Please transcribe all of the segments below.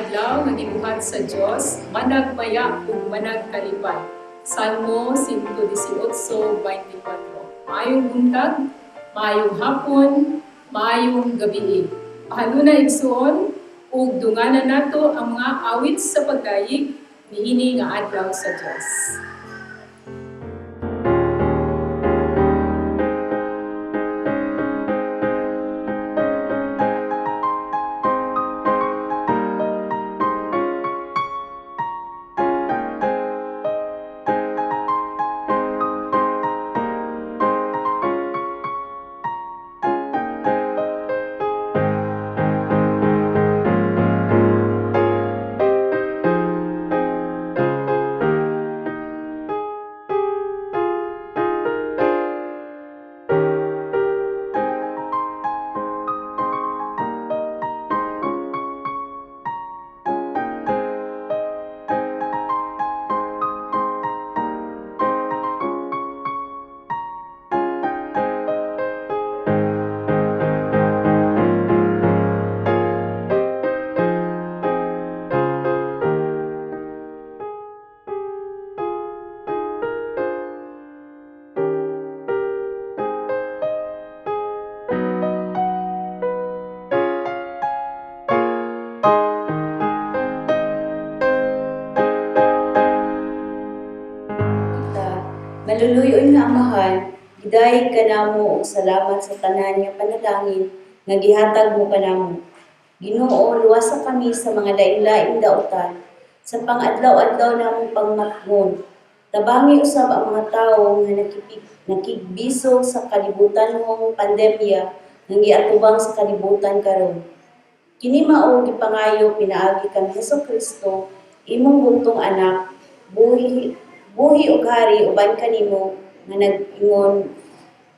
adlaw nga gibuhat sa Dios, managmaya ug managkalipay. Salmo 118:24. Maayong buntag, maayong hapon, maayong gabii. Pahaluna, igsuon, ug dunganan nato ang mga awit sa pagdayeg niini nga adlaw sa Dios. Kita, maluluy-on nga Amahan, gidayeg kanamo og salamat sa tanan nga panalangin nga gihatag mo kanamo. Ginoo, luwasa kami sa mga lain-laing dautan sa pang-adlaw-adlaw namong pagmatngon. Tabangi usab ang mga tawo nga nakigbisog sa kalibutanhong pandemya nga giatubang sa kalibutan karon. Kini mao gipangayo pinaagi kang Hesus Kristo, imong bugtong Anak, buhi buhi ug hari uban kanimo nga nag-ingon,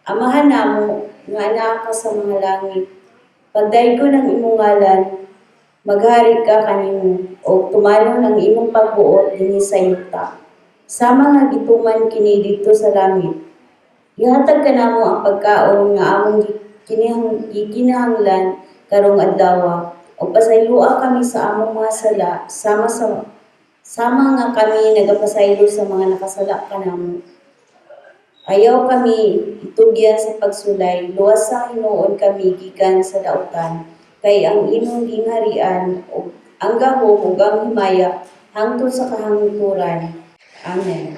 Amahan namo nga anaa ka sa mga langit. Pagdaygon ang imong ngalan, maghari ka kanimo ug tumanon ang imong pagbuot dinhi sa yuta, sama nga gituman kini didto sa langit. Gihatag kanamo ang pagkaon nga among gikinahanglan karong adlawa, ug pasayloa kami sa among mga sala sama nga kami nagapasaylo sa mga nakasala kanamo. Ayaw kami itugyan sa pagsulay, luwasa hinuon kami gikan sa dautan, kay ang imong gingharian ug ang gahom ug ang himaya hangtod sa kahangturan. Amen.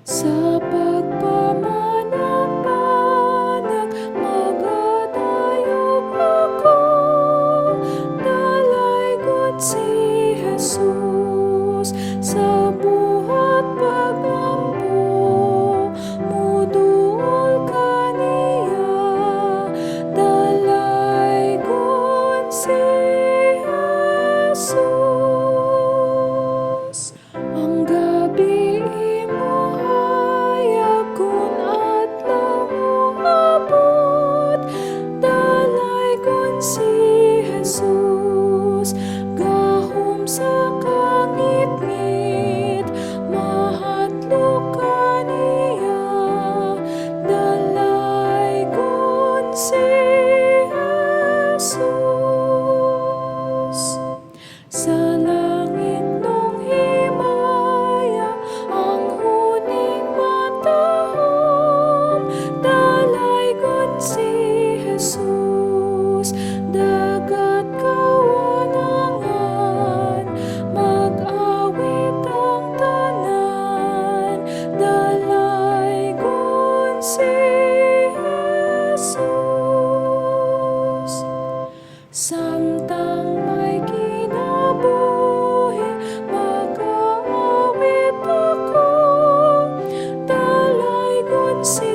Sa pagpamanagpanag, magadayog ako, dalaygon si Jesus sa buhat pag-ampo, muduol kaniya, dalaygon si Jesus. Ang gabi imo hayag kun adlaw moabot, dalaygon si Jesus, gahom sa kangitngit, mahadlok kaniya, dalaygon si Jesus. Sa langit nung himaya, ang huning matahom, dalaygon si Jesus, dagat kawanangan, mag-awit ang tanan, dalaygon si Jesus. Samtang may kinabuhi, mag-aawit ako, dalaygon si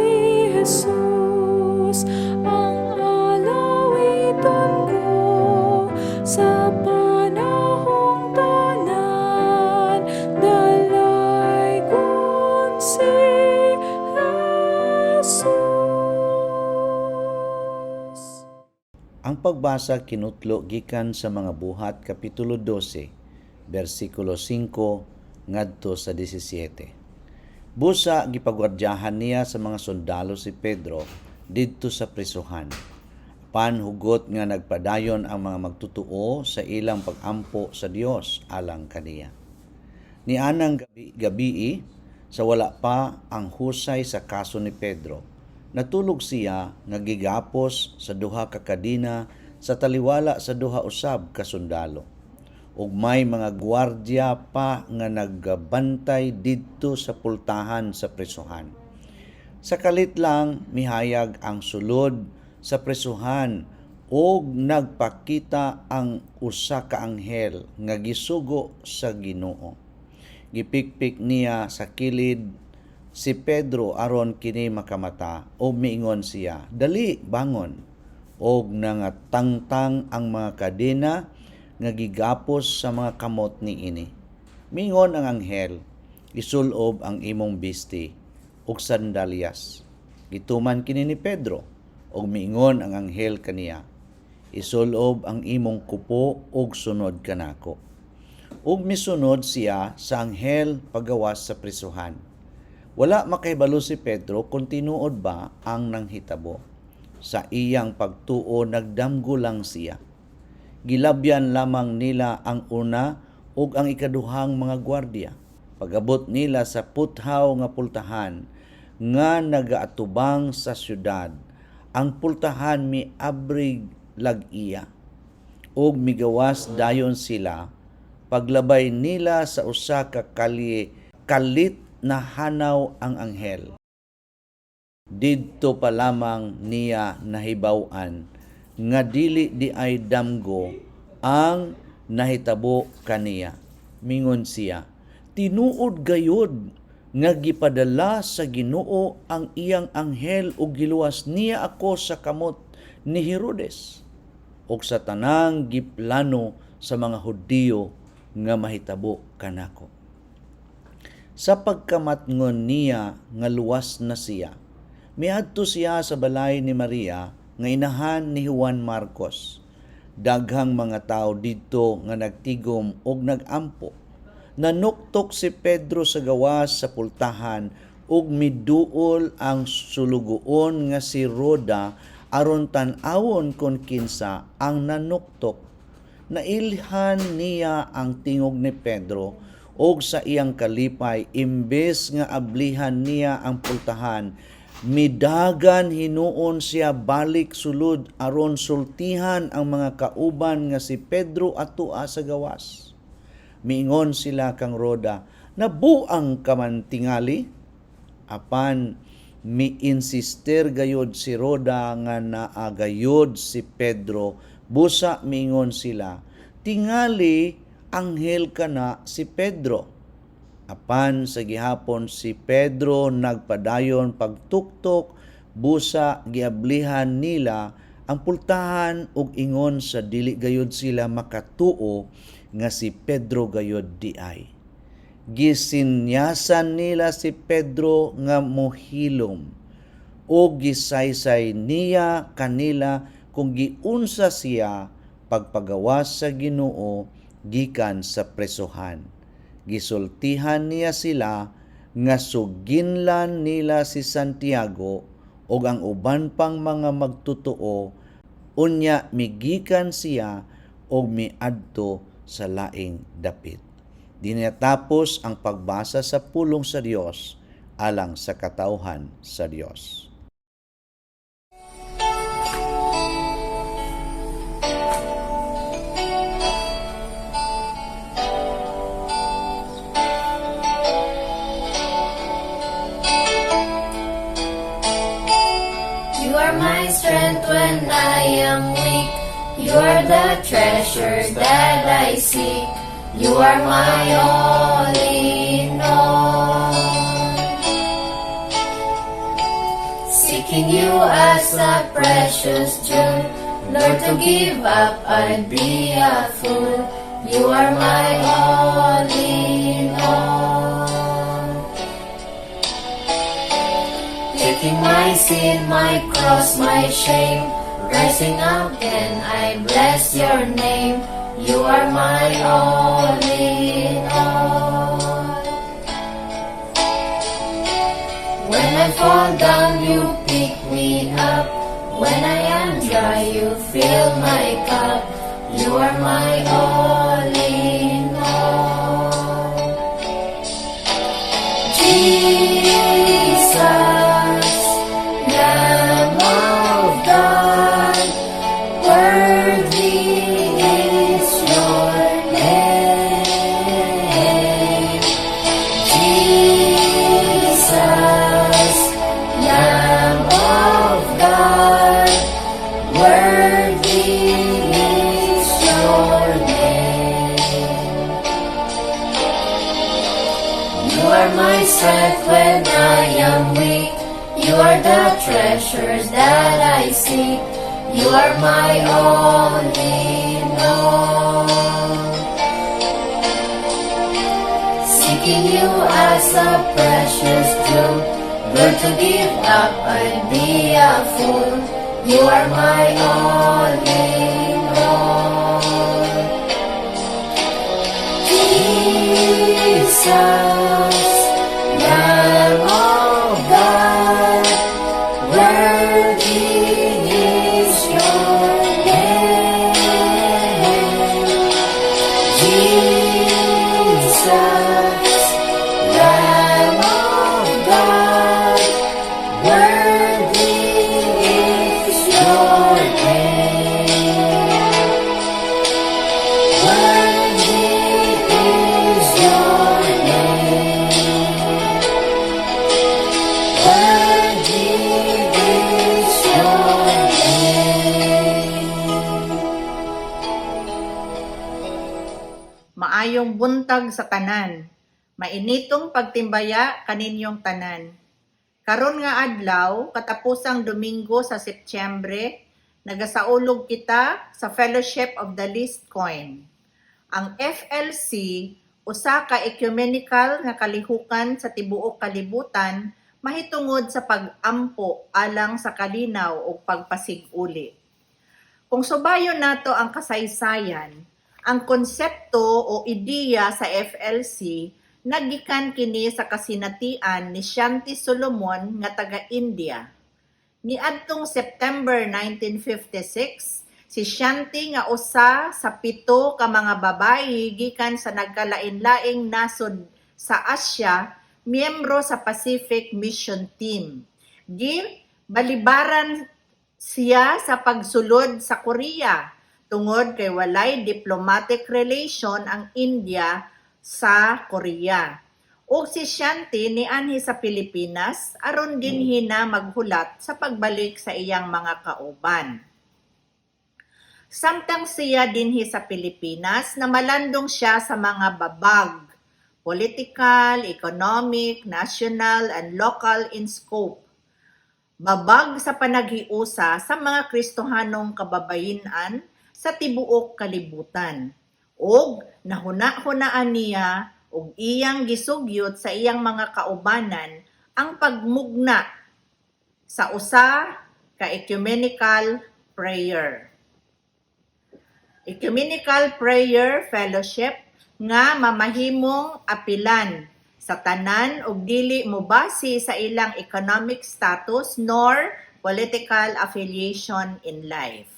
Jesus, ang alawiton ko, sa panahong tanan, dalaygon si Jesus. Ang pagbasa kinutlo gikan sa Mga Buhat kapitulo 12, bersikulo 5 ngadto sa 17. Busa gipagwardyahan niya sa mga sundalo si Pedro didto sa prisuhan. Panhugot nga nagpadayon ang mga magtutuo sa ilang pagampo sa Dios alang kaniya. Nianang gabii, sa wala pa ang husay sa kaso ni Pedro, natulog siya nga gigapos sa duha ka kadena sa taliwala sa duha usab ka sundalo. Ug may mga gwardya pa nga naggabantay didto sa pultahan sa presohan. Sa kalit lang mihayag ang sulod sa presuhan ug nagpakita ang usa ka anghel nga gisugo sa Ginoo. Gipikpik niya sa kilid si Pedro aron kini makamata ug miingon siya, "Dali, bangon." Og nangatangtang ang mga kadena nga gigapos sa mga kamot niini. Mingon ang anghel, "Isulob ang imong bisti ug sandalyas." Gituman kini ni Pedro, ug miingon ang anghel kaniya, "Isulob ang imong kupo ug sunod kanako." Ug misunod siya sa anghel pagawas sa prisuhan. Wala makahibalo si Pedro kung tinuod ba ang nanghitabo. Sa iyang pagtuo nagdamgo lang siya. Gilabyan lamang nila ang una ug ang ikaduhang mga gwardiya. Pagabot nila sa puthaw nga pultahan nga nagaatubang sa syudad, ang pultahan miabrig lag-iya ug migawas dayon sila. Paglabay nila sa usa ka kalye, kalit na hanaw ang anghel. Didto pa lamang niya nahibaw-an nga dili diay damgo ang nahitabo kaniya. Mingon siya, "Tinuod gayud nga gipadala sa Ginoo ang iyang anghel ug giluwas niya ako sa kamot ni Herodes ug sa tanang giplano sa mga Hudiyo nga mahitabo kanako." Sa pagkamatngon niya nga luwas na siya, miadto siya sa balay ni Maria nga inahan ni Juan Marcos. Daghang mga tao didto nga nagtigom og nagampo. Nanuktok si Pedro sa gawas sa pultahan ug miduol ang sulugoon nga si Roda aron tan-awon kon kinsa ang nanuktok. Nailhan niya ang tingog ni Pedro ug sa iyang kalipay, imbes nga ablihan niya ang pultahan, midagan hinuon siya balik sulod aron sultihan ang mga kauban nga si Pedro atua sa gawas. Miingon sila kang Roda, "Nabuang ka man tingali." Apan mi-insister gayod si Roda nga naagayod si Pedro, busa miingon sila, "Tingali anghel kana si Pedro." Apan sa gihapon si Pedro nagpadayon pagtuktok, busa giablihan nila ang pultahan ug ingon sa dili gayod sila makatuo nga si Pedro gayod diay. Gisinyasan nila si Pedro nga mohilom o gisaysay niya kanila kung giunsa siya pagpagawas sa Ginoo gikan sa presohan. Gisultihan niya sila nga suginlan nila si Santiago ug ang uban pang mga magtotoo. Unya migikan siya og miadto sa laing dapit. Dinatapos ang pagbasa sa pulong sa Dios alang sa katawhan sa Dios. You are my strength when I am weak. You are the treasure that I seek. You are my all in all. Seeking you as a precious jewel, Lord, to give up I'd be a fool. You are my all in all. Taking my sin, my cross, my shame, rising again, I bless your name. You are my all in all. When I fall down, you pick me up. When I am dry, you fill my cup. You are my all in all. Jesus, Lamb of God, worthy is your name. Jesus, Lamb of God, worthy is your name. You are my strength when I am weak. You are the treasures that I seek. You are my all in all. Seeking you as a precious jewel. Were to give up, I'd be a fool. You are my all in all. Jesus, Lamb of God, worthy is your name. Jesus, Lamb of God, worthy is your name. Worthy is your name. Worthy is your name. Maayong buntag sa tanan. Mainitong pagtimbaya kaninyong tanan. Karon nga adlaw, katapusang Domingo sa Setyembre, nagasaulog kita sa Fellowship of the Least Coin. Ang FLC usa ka ecumenical nga kalihukan sa tibuok kalibutan mahitungod sa pag-ampo alang sa kalinaw ug pagpasig-uli. Kung subayon nato ang kasaysayan, ang konsepto o ideya sa FLC nagikan kini sa kasinatian ni Shanti Solomon nga taga-India. Niadtong September 1956, si Shanti nga usa sa 7 ka mga babayi gikan sa nagkalain-laing nasod sa Asia, miyembro sa Pacific Mission Team. Gi balibaran siya sa pagsulod sa Korea tungod kay walay diplomatic relation ang India sa Korea. Ug si Shanti nianhi sa Pilipinas aron dinhi na maghulat sa pagbalik sa iyang mga kauban. Samtang siya dinhi sa Pilipinas, namalandong siya sa mga babag, political, economic, national, and local in scope. Babag sa panaghiusa sa mga Kristohanong kababayen-an sa tibuok kalibutan. Ug nahuna-hunaan niya ug iyang gisugyot sa iyang mga kaubanan ang pagmugna sa usa ka ecumenical prayer. Ecumenical Prayer Fellowship nga mamahimong apilan sa tanan ug dili mobase sa ilang economic status nor political affiliation in life.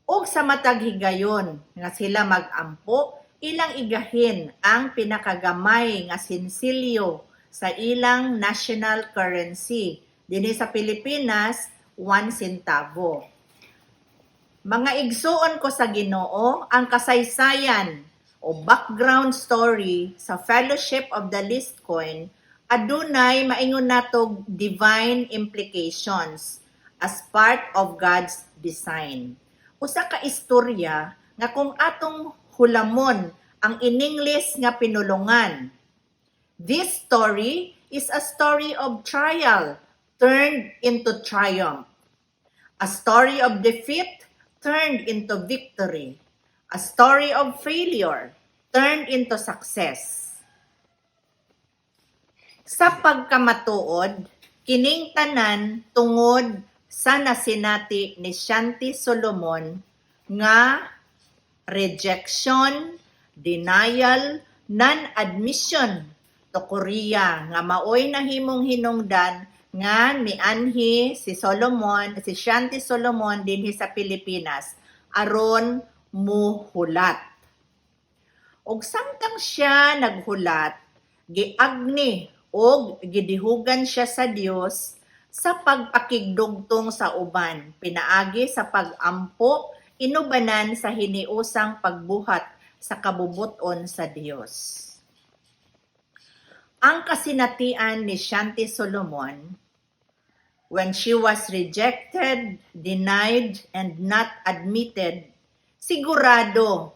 Ug sa matag higayon nga sila mag-ampo, ilang igahin ang pinakagamay nga sinsilyo sa ilang national currency. Dinhi sa Pilipinas, 1 centavo. Mga igsuon ko sa Ginoo, ang kasaysayan o background story sa Fellowship of the Least Coin adunay maingon natog divine implications as part of God's design. Usa ka istorya nga kung atong hulamon ang in-English nga pinulungan. This story is a story of trial turned into triumph. A story of defeat turned into victory. A story of failure turned into success. Sa pagkamatuod, kining tanan tungod sa nasinati ni Shanti Solomon nga rejection, denial, non-admission to Korea nga maoy nahimong hinungdan nga mianhi si Solomon, si Shanti Solomon dinhi sa Pilipinas aron muhulat. Og samtang siya naghulat, giagni og gidihugan siya sa Dios sa pagpakigdugtong sa uban pinaagi sa pag-ampo inubanan sa hiniusang pagbuhat sa kabubut-on sa Dios. Ang kasinatian ni Shanti Solomon when she was rejected, denied, and not admitted, sigurado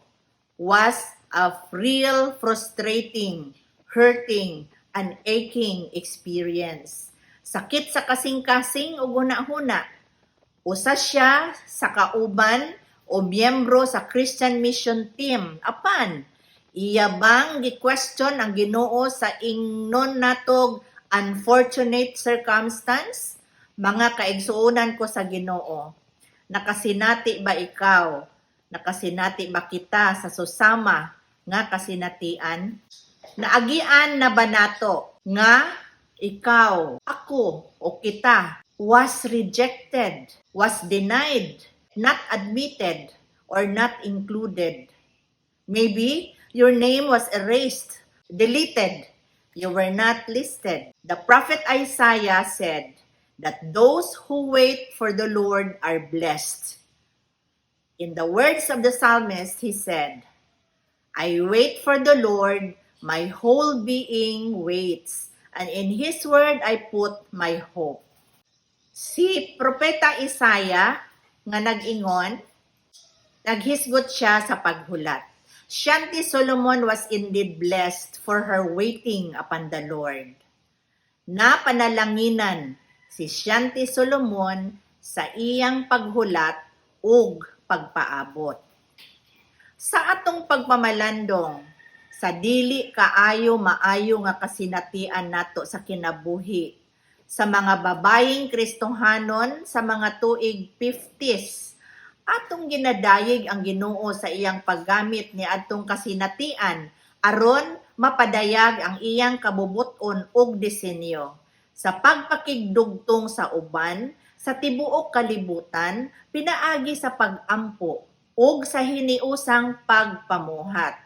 was a real frustrating, hurting, and aching experience. Sakit sa kasing-kasing ug huna-huna. Usa siya sa kauban o miyembro sa Christian Mission Team. Apan, iya bang gi-question ang Ginoo sa ingnon natog unfortunate circumstance? Mga kaigsuonan ko sa Ginoo, nakasinati ba ikaw? Nakasinati ba kita sa susama nga kasinatian? Naagian na ba nato nga ikaw, ako, o kita was rejected, was denied, not admitted, or not included? Maybe your name was erased, deleted. You were not listed. The prophet Isaiah said that those who wait for the Lord are blessed. In the words of the psalmist, he said, "I wait for the Lord, my whole being waits, and in His word I put my hope." Si Propeta Isaiah nga nag-ingon, naghisgot siya sa paghulat. Shanti Solomon was indeed blessed for her waiting upon the Lord. Napanalanginan si Shanti Solomon sa iyang paghulat ug pagpaabot. Sa atong pagpamalandong, sa dili kaayo maayo nga kasinatian nato sa kinabuhi, sa mga babayeng Kristohanon sa mga tuig 50s, atong ginadayeg ang Ginoo sa iyang paggamit ni adtong kasinatian aron mapadayag ang iyang kabubut-on ug disenyo sa pagpakigdugtong sa uban sa tibuok kalibutan pinaagi sa pag-ampo ug sa hiniusang pagpamuhat.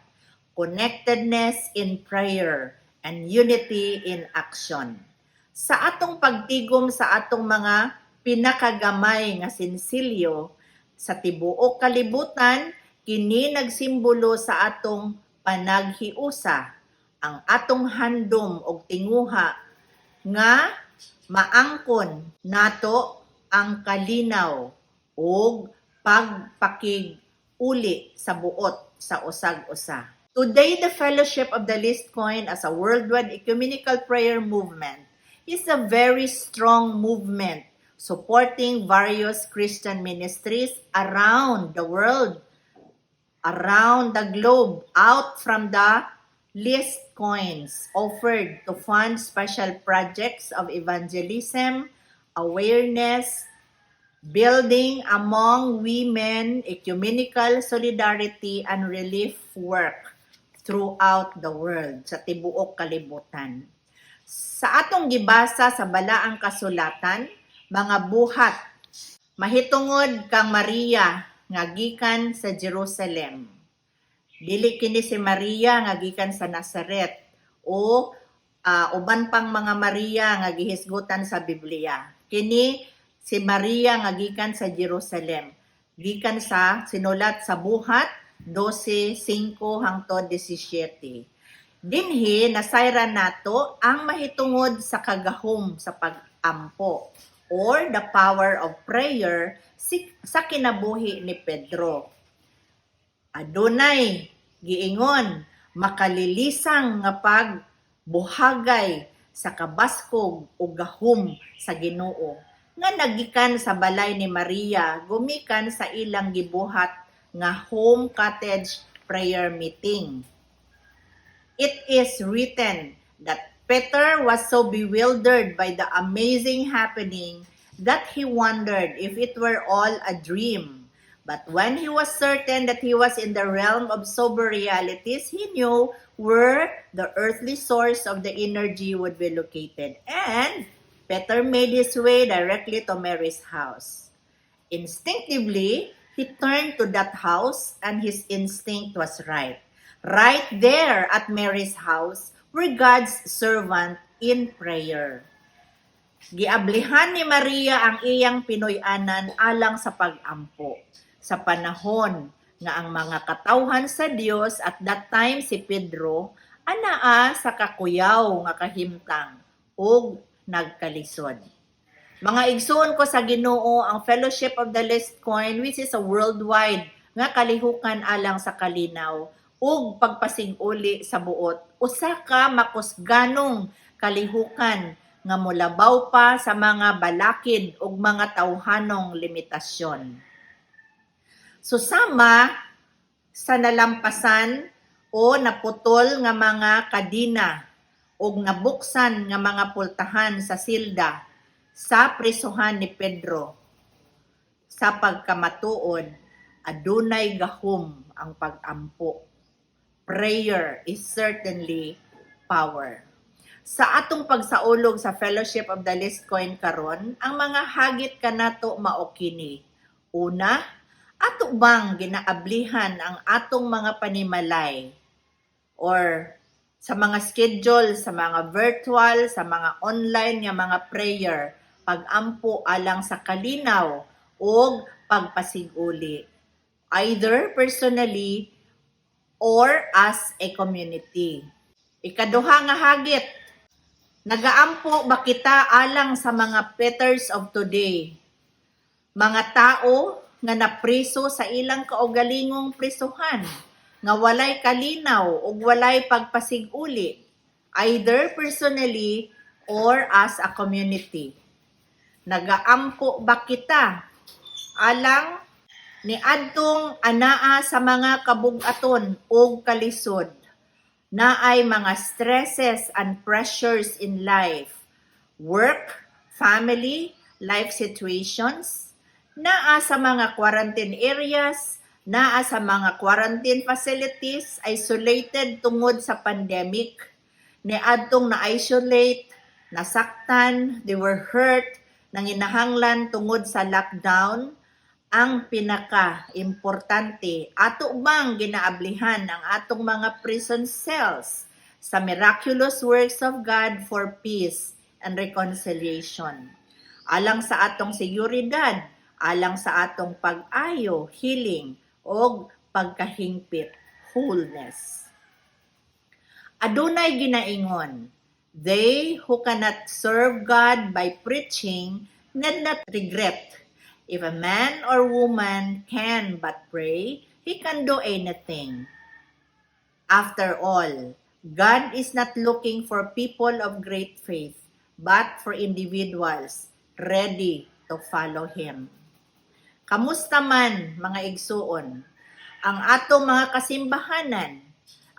Connectedness in prayer and unity in action. Sa atong pagtigom sa atong mga pinakagamay nga sinsilyo sa tibuok kalibutan, kini nagsimbolo sa atong panaghiusa, ang atong handom og tinguha nga maangkon nato ang kalinaw ug pagpakig-uli sa buot sa usag-usa. Today, the Fellowship of the Least Coin as a worldwide ecumenical prayer movement is a very strong movement supporting various Christian ministries around the world, around the globe, out from the least coins offered to fund special projects of evangelism, awareness, building among women, ecumenical solidarity, and relief work throughout the world, sa tibuok kalibutan. Sa atong gibasa sa Balaang Kasulatan, mga Buhat, mahitungod kang Maria nga gikan sa Jerusalem. Dili kini si Maria nga gikan sa Nazaret o uban pang mga Maria nga gihisgutan sa Biblia. Kini si Maria nga gikan sa Jerusalem. Gikan sa sinulat sa Buhat 12:5 hangtod 17. Dinhi nasayran nato ang mahitungod sa kagahom sa pag-ampo or the power of prayer sa kinabuhi ni Pedro. Adunay giingon makalilisang nga pagbuhagay sa kabaskog o gahom sa Ginoo nga nagikan sa balay ni Maria gumikan sa ilang gibuhat nga home cottage prayer meeting. It is written that Peter was so bewildered by the amazing happening that he wondered if it were all a dream. But when he was certain that he was in the realm of sober realities, he knew where the earthly source of the energy would be located. And Peter made his way directly to Mary's house. Instinctively, he turned to that house, and his instinct was right. Right there at Mary's house were God's servant in prayer. Giablihan ni Maria ang iyang pinuy-anan alang sa pag-ampo. Sa panahon nga ang mga katawhan sa Dios, at that time si Pedro, anaa sa kakuyaw nga kahimtang ug nagkalisod. Mga igsuon ko sa Ginoo, ang Fellowship of the Least Coin, which is a worldwide nga kalihukan alang sa kalinaw ug pagpasig-uli sa buot, usa ka makusganong kalihukan nga molabaw pa sa mga balakid ug mga tawhanong limitasyon. Susama sa nalampasan o naputol nga mga kadina ug nabuksan nga mga pultahan sa silda sa prisuhan ni Pedro. Sa pagkamatuod, adunay gahom ang pag-ampo. Prayer is certainly power. Sa atong pagsaulog sa Fellowship of the Least Coin karon, ang mga hagit kanato mao kini. Una, ato bang ginaablihan ang atong mga panimalay or sa mga schedule, sa mga virtual, sa mga online nga mga prayer, pag-ampo alang sa kalinaw ug pagpasiguli, either personally or as a community? Ikaduha nga hagit, nagaampo ba kita alang sa mga Peters of today? Mga tao nga napriso sa ilang kaugalingong prisuhan, nga walay kalinaw ug walay pagpasiguli, either personally or as a community. Nagaampo ba kita alang ni adtong anaa sa mga kabug-aton ug kalisod, naay mga stresses and pressures in life, work, family, life situations, naa sa mga quarantine areas, naa sa mga quarantine facilities, isolated tungod sa pandemic, niadtong na-isolate, nasaktan, they were hurt, nanginahanglan tungod sa lockdown? Ang pinaka-importante, ato bang ginaablihan ang atong mga prison cells sa miraculous works of God for peace and reconciliation? Alang sa atong seguridad, alang sa atong pag-ayo, healing, og pagkahingpit, wholeness. Adunay ginaingon, "They who cannot serve God by preaching need not regret. If a man or woman can but pray, he can do anything. After all, God is not looking for people of great faith, but for individuals ready to follow Him." Kamusta man, mga igsuon, ang atong mga kasimbahanan,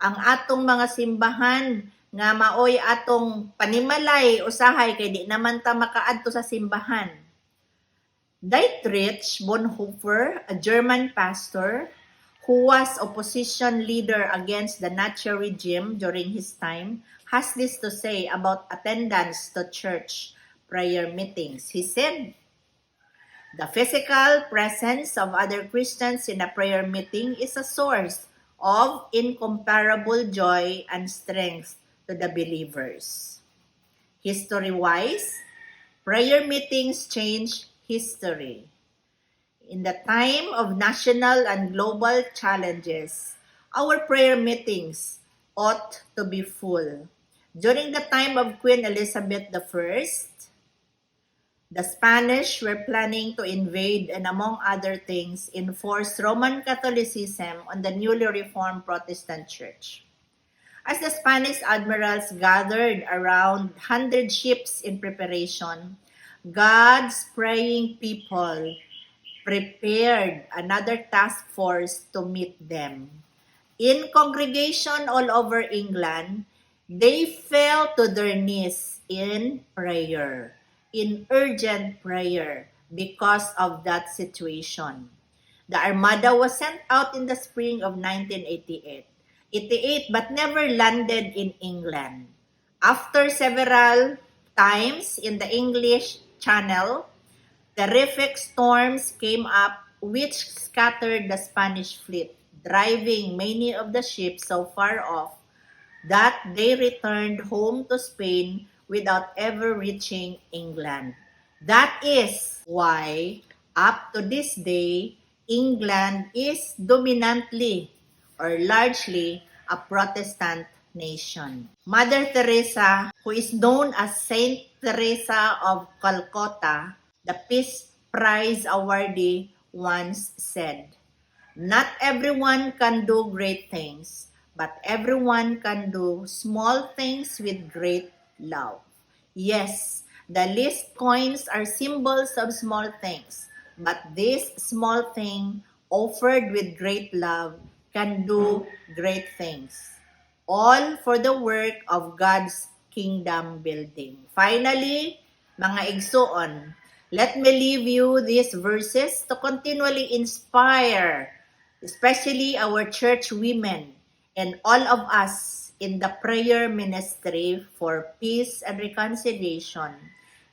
ang atong mga simbahan nga maoy atong panimalay usahay kay di naman ta makaadto sa simbahan? Dietrich Bonhoeffer, a German pastor who was opposition leader against the Nazi regime during his time, has this to say about attendance to church prayer meetings. He said, "The physical presence of other Christians in a prayer meeting is a source of incomparable joy and strength to the believers." History-wise, prayer meetings change history. In the time of national and global challenges, our prayer meetings ought to be full. During the time of Queen Elizabeth I, the Spanish were planning to invade and, among other things, enforce Roman Catholicism on the newly reformed Protestant Church. As the Spanish admirals gathered around 100 ships in preparation, God's praying people prepared another task force to meet them. In congregation all over England, they fell to their knees in prayer, in urgent prayer, because of that situation. The Armada was sent out in the spring of 1988. 1588 but never landed in England. After several times in the English Channel, terrific storms came up which scattered the Spanish fleet, driving many of the ships so far off that they returned home to Spain without ever reaching England. That is why, up to this day, England is dominantly or largely a Protestant nation. Mother Teresa, who is known as Saint Teresa of Calcutta, the Peace Prize awardee, once said, "Not everyone can do great things, but everyone can do small things with great love." Yes, the least coins are symbols of small things, but this small thing offered with great love can do great things. All for the work of God's kingdom building. Finally, mga igsuon, let me leave you these verses to continually inspire, especially our church women and all of us in the prayer ministry for peace and reconciliation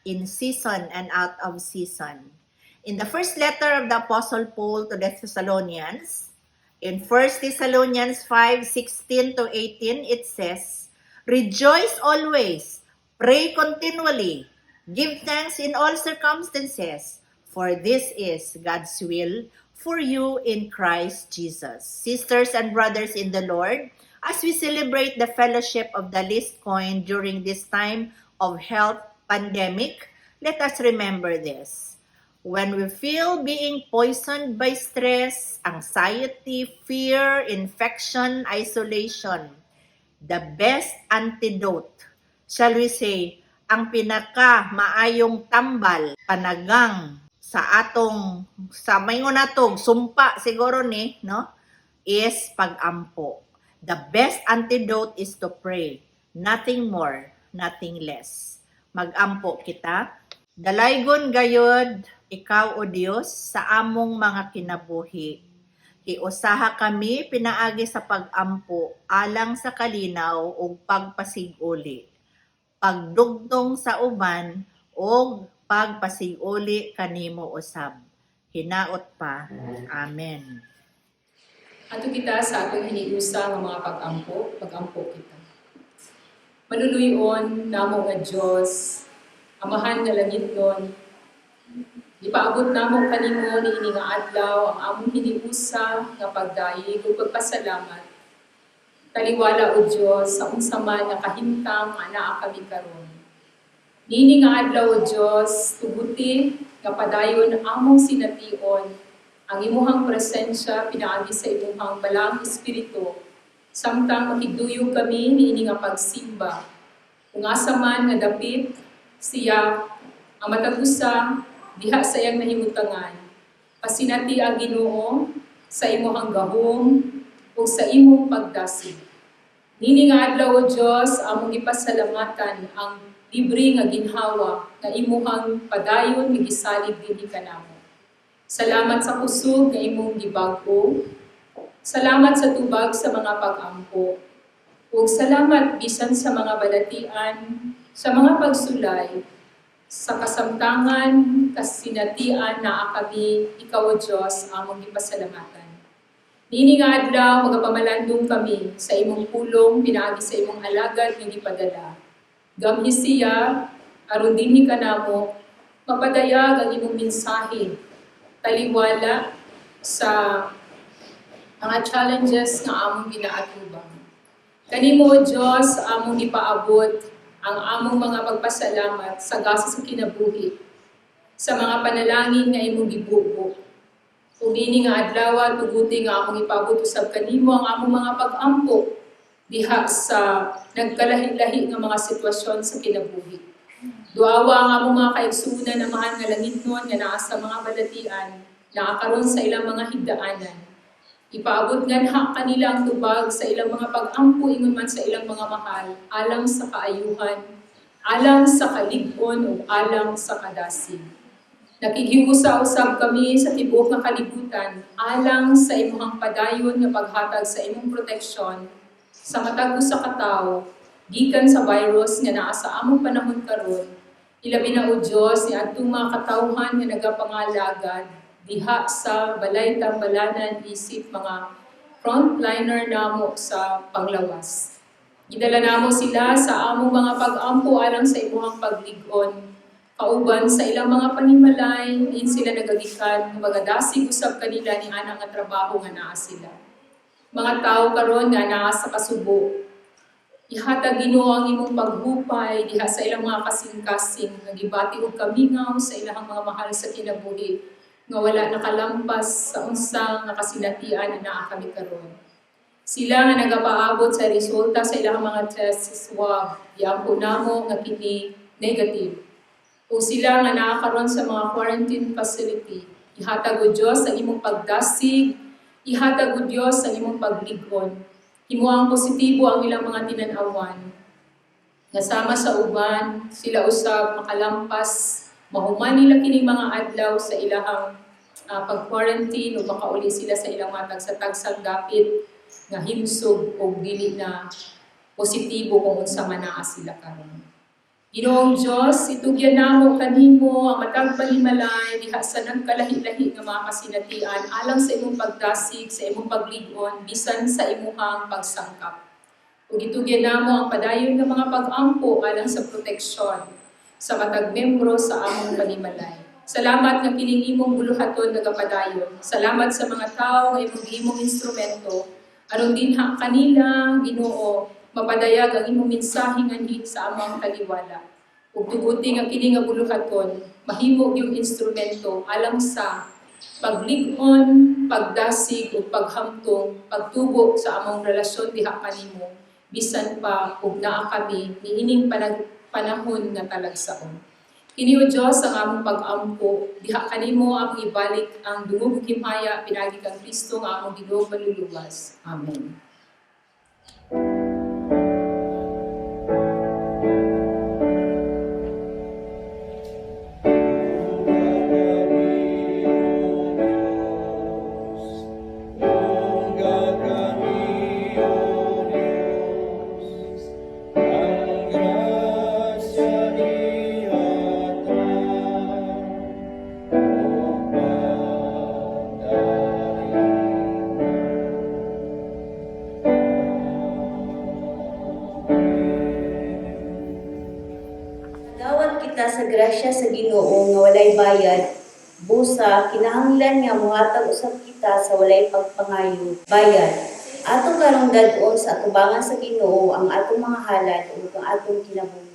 in season and out of season. In the first letter of the Apostle Paul to the Thessalonians, in 1 Thessalonians 5:16 to 18, it says, "Rejoice always, pray continually, give thanks in all circumstances, for this is God's will for you in Christ Jesus." Sisters and brothers in the Lord, as we celebrate the fellowship of the least coin during this time of health pandemic, let us remember this. When we feel being poisoned by stress, anxiety, fear, infection, isolation, the best antidote, shall we say, ang pinaka maayong tambal, panagang sa atong, sa maingon natong sumpa siguro ni, no? Is pagampo. The best antidote is to pray. Nothing more, nothing less. Magampo kita. Dalaygon gayod ikaw, O Dios, sa among mga kinabuhi. Hiusaha kami pinaagi sa pagampo alang sa kalinaw ug pagpasig-uli, pagdugtong sa uban ug pagpasig-uli kanimo usab. Hinaot pa. Amen. Adto kita sa atong hiniusa nga mga pag-ampo, pag-ampo kita. Maluluyon namo nga Dios, Amahan nga langitnon, ipaabot namo kanimo niini nga adlaw ang among hiniusa nga pagdayeg ug pagpasalamat. Taliwala, O Dios, sa unsa man nga kahimtang nga naa kami karon. Niini nga adlaw, O Dios, tuguti nga padayon among sination ang imuhang presensya pinaagi sa imuhang Balaang Espiritu samtang makigduyog kami niini nga pagsimba. Kung asa man nga dapit siya ang matag usa diha sa iyang nahimutangan, pasinati ang Ginoo sa imuhang gahom ug sa imong pagdasig. Nini nga adlaw, O Dios, among gipasalamatan ang libre nga ginhawa nga imuhang padayon nga gisalig dinhi kanamo. Salamat sa kusog nga imong gibag-o. Salamat sa tubag sa mga pag-ampo. Ug salamat bisan sa mga balatian, sa mga pagsulay, sa kasamtangan, kasinatian naa kami, ikaw, O Diyos, among gipasalamatan. Niini nga adlaw, magapamalandong kami sa imong pulong, pinaagi sa imong alagad nga gipadala. Gamhi siya, aron dinhi kanamo, mapadayag ang imong mensahe, taliwala sa mga challenges nga among ginaatubang. Kanimo, O Diyos, among gipaabot ang among mga pagpasalamat sa gasa sa kinabuhi, sa mga panalangin nga imong gibubo. Ug ini nga adlaw, tuguti nga among ipaabot usab kanimo ang among mga pag-ampo diha sa nagkalahi-lahi nga mga sitwasyon sa kinabuhi. Duawa ang among mga kaigsuonan, Amahan nga langitnon, nga naa sa mga balatian, naa karon sa ilang mga higdaanan. Ipaabot nganha kanila ang tubag sa ilang mga pag-ampo ingon man sa ilang mga mahal, alang sa kaayuhan, alang sa kalig-on ug alang sa kadasig. Nakighiusa usab kami sa tibuok nga kalibutan alang sa imuhang padayon nga paghatag sa imong proteksyon. sa matag usa ka tawo gikan sa virus nga naa sa among panahon karon. Ilabi na, O Dios, ni adtong mga katawhan nga nagapangalagad diha sa balay tambalanan isip mga frontliner namo sa panglawas. Gidala namo sila sa among mga pag-ampo alang sa imuhang paglig-on. Kauban sa ilang mga panimalay, diin sila nagagikan, magadasig usab kanila ni ana nga trabaho nga naa sila. Mga tao karon nga naa sa kasubo, ihatag, Ginoo, ang imong paghupay diha sa ilang mga kasing-kasing nga gibati og kamingaw sa ilang mga mahal sa kinabuhi nga wala nakalampas sa unsa nga kasinatian na naa kami karon. Sila nga nagapaabot sa resulta sa ilang mga test sa swab, giampo namo nga kini negative. O sila nga naa karon sa mga quarantine facility, ihatag, o Dios, ang imong pagdasig, ihatag, o Dios, ang imong paglig-on. Himuang positibo ang ilang mga tinan-awan. Nga sama sa uban, sila usab makalampas, mahuman nila kining mga adlaw sa ilahang pag-quarantine o makauli sila sa ilang mga tagsa-tagsang dapit nga himsog o dili na positibo kung unsa man naa sila karon. Ginoong Diyos, itugyan namo kanimo ang matag panimalay diha sa nagkalahi-lahi nga mga kasinatian alang sa imong pagdasig, sa imong paglig-on, bisan sa imuhang pagsangkap. Ug itugyan namo ang padayon nga mga pag-ampo alang sa proteksyon sa matag membro sa among panimalay. Salamat nga kining imong buluhaton nagapadayon. Salamat sa mga tawo nga imong gihimong instrumento aron dinha kanila, Ginoo, mapadayag ang imong mensahe nganhi sa among taliwala. Ug tuguti nga kini nga buluhaton mahimo yung instrumento alang sa paglig-on, pagdasig ug paghamtong, pagtubo sa among relasyon diha kanimo bisan pa ug naa kami niining panahon nga talagsaon. Kini, O Dios, ang among pag-ampo diha kanimo among ibalik ang dungog ug himaya pinaagi kang Kristo nga among Ginoo Manluluwas. Amen. Ang grasya ihatag ug pagdaig. Dawat kita sa grasya sa Ginoo nga walay bayad, busa kinahanglan nga mohatag usab kita sa walay pagpangayo bayad. Ato karong dad-on sa atubangan sa Ginoo ang atong mga halad ug ang atong kinabuhi.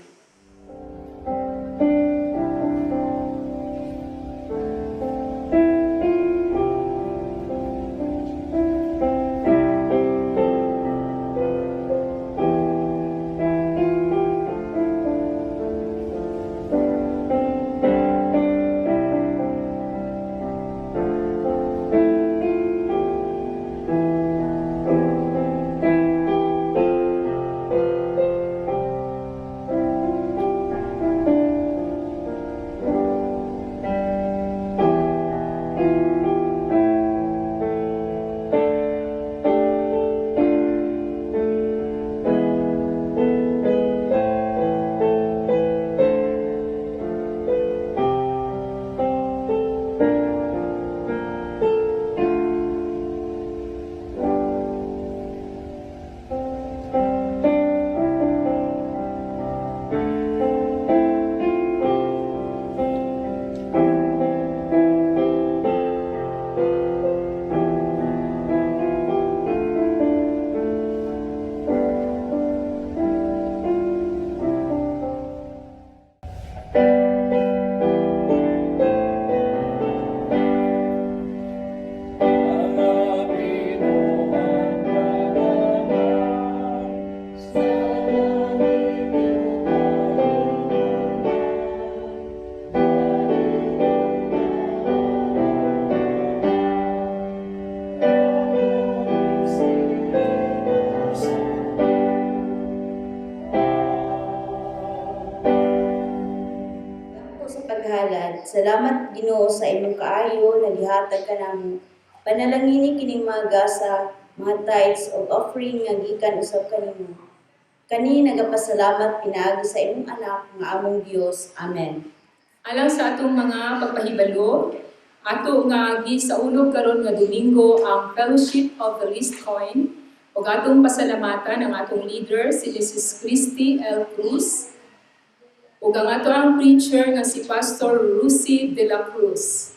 Po sa paghalad. Salamat, Ginoo, sa imong kaayo nga gihatag kanamo. Panalangini kining mga gasa. mga tithes ug offering nga gikan usab kanimo. Kani nagapasalamat pinaagi sa imong Anak nga among Dios. Amen. Alang sa atong mga pagpahibalo, ato nga gisaulog karon nga Domingo ang Fellowship of the Least Coin ug atong pasalamatan ang atong leader, si Mrs. Christy L. Cruz, ug ang ato ang preacher nga si Pastor Rusi de la Cruz.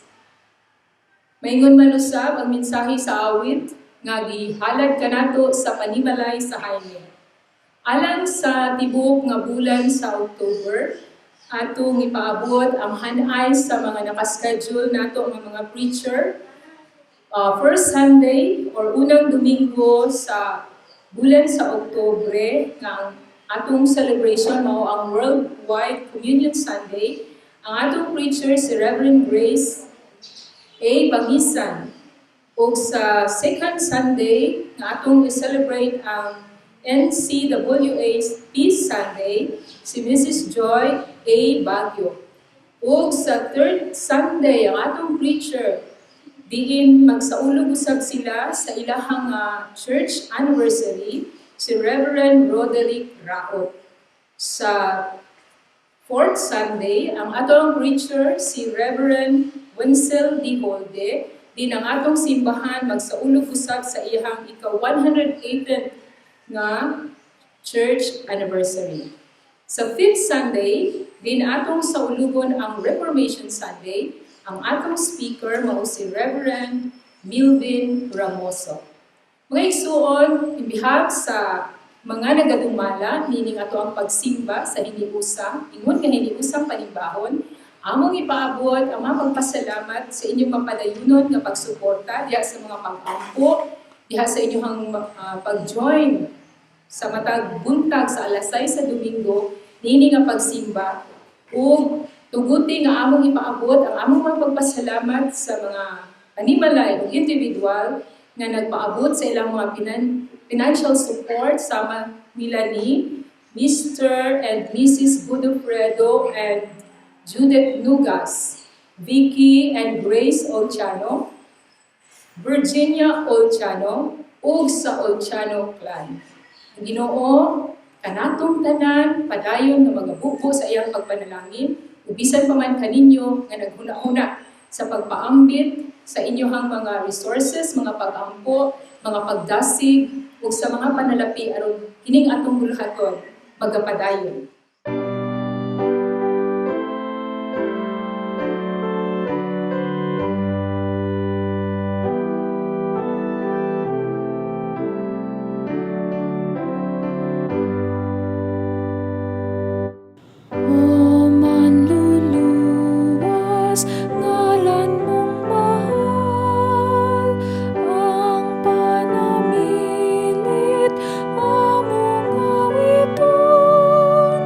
Maingon man usab ang mensahe sa awit nga gihalad kanato sa panimalay sa Jaime. Alang sa tibuok nga bulan sa October, atong ipaabot ang hanay sa mga nakaschedule nato nga mga preacher. First Sunday or unang Domingo sa bulan sa Oktubre nga ang atong celebration mao ang Worldwide Communion Sunday. Ang atong preacher si Reverend Grace A. Bangisan. Ug sa second Sunday nga atong i-celebrate ang NCWA Peace Sunday, si Mrs. Joy A. Baguio. Ug sa third Sunday, ang atong preacher, diin magsaulog usab sila sa ilahang church anniversary, si Reverend Roderick Raot. Sa fourth Sunday, ang atong preacher, si Reverend Wenzel D. Holde, din ang atong simbahan magsaulog usab sa iyang ika-118th nga church anniversary. Sa fifth Sunday, din atong saulugon ang Reformation Sunday, ang atong speaker mao si Reverend Milvin Ramoso. Mga igsuon, in behalf sa mga nagadumala, meaning ato ang pagsimba sa hiniusa, ingon nga hiniusang panimbahon, among ipaabot ang mga pagpasalamat sa inyong mapadayunon nga pagsuporta diha sa mga pag-ampo, diha sa inyong pag-join sa matag buntag sa alas 6 sa Domingo niini nga pagsimba, ug tuguti nga among ipaabot ang among mga pagpasalamat sa mga panimalay ug individual nga nagpaabot sa ilang mga financial support sama nila ni Mr. and Mrs. Godofredo and Judith Nugas, Vicky and Grace Olchano, Virginia Olchano, ug sa Olchano clan. Ang Ginoo kanatong tanan padayon nga magabubo sa iyang pagpanalangin ug bisan pa man kaninyo nga naghuna-huna sa pagpaambit sa inyong mga resources, mga pag-ampo, mga pagdasig ug sa mga panalapi aron kining atong buluhaton magapadayon. O manluluwas, ngalan mong mahal, ang panamilit among awiton.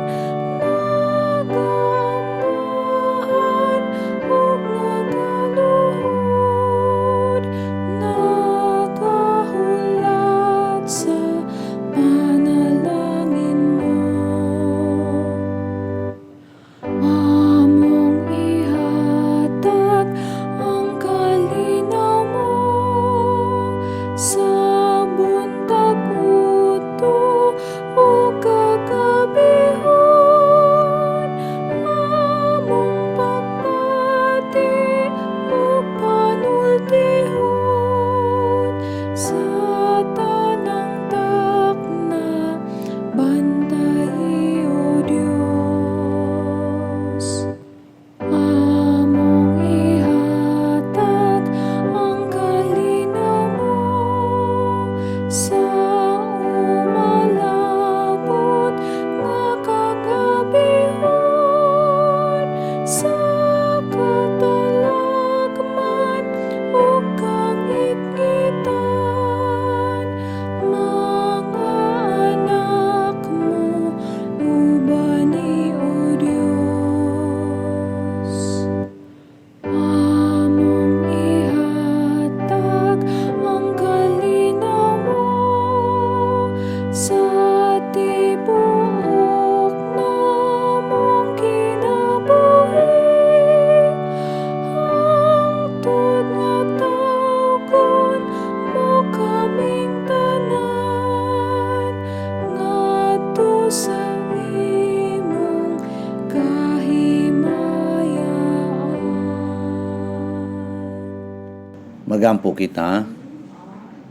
Magampo kita.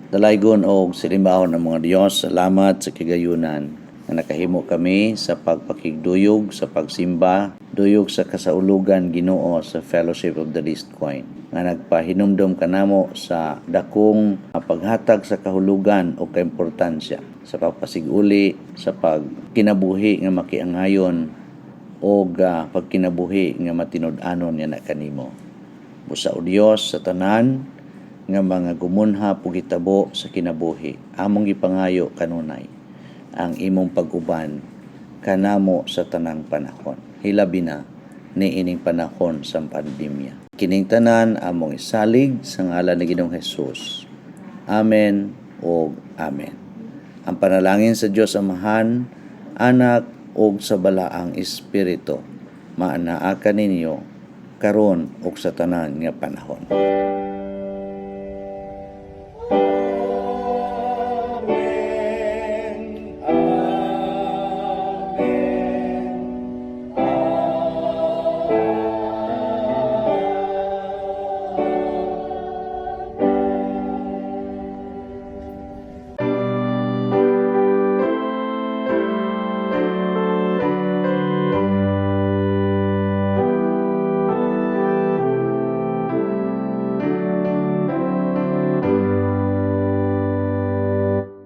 Dalaygon og salimbahon ang mga Dios, salamat sa kigayunan nga nakahimo kami sa pagpakigduyog sa pagsimba, duyog sa kasaulugan, Ginoo, sa Fellowship of the Least Coin, nga nagpahinumdom kanamo sa dakong paghatag sa kahulugan o kaimportansya sa pagpasiguli sa pagkinabuhi nga makiangayon o pagkinabuhi nga matinud-anon nga na kanimo. Busa, o Dios, sa tanan nga mga gumunha pugitabo sa kinabuhi, among gipangayo kanunay ang imong pag-uban kanamo sa tanang panahon, hilabi na niining panahon sa pandemya. Kining tanan among isalig sa ngalan ni Ginoong Hesus. Amen ug amen. Ang panalangin sa Dios Amahan, Anak ug sa Balaang Espiritu maanaa kaninyo karon ug sa tanan nga panahon.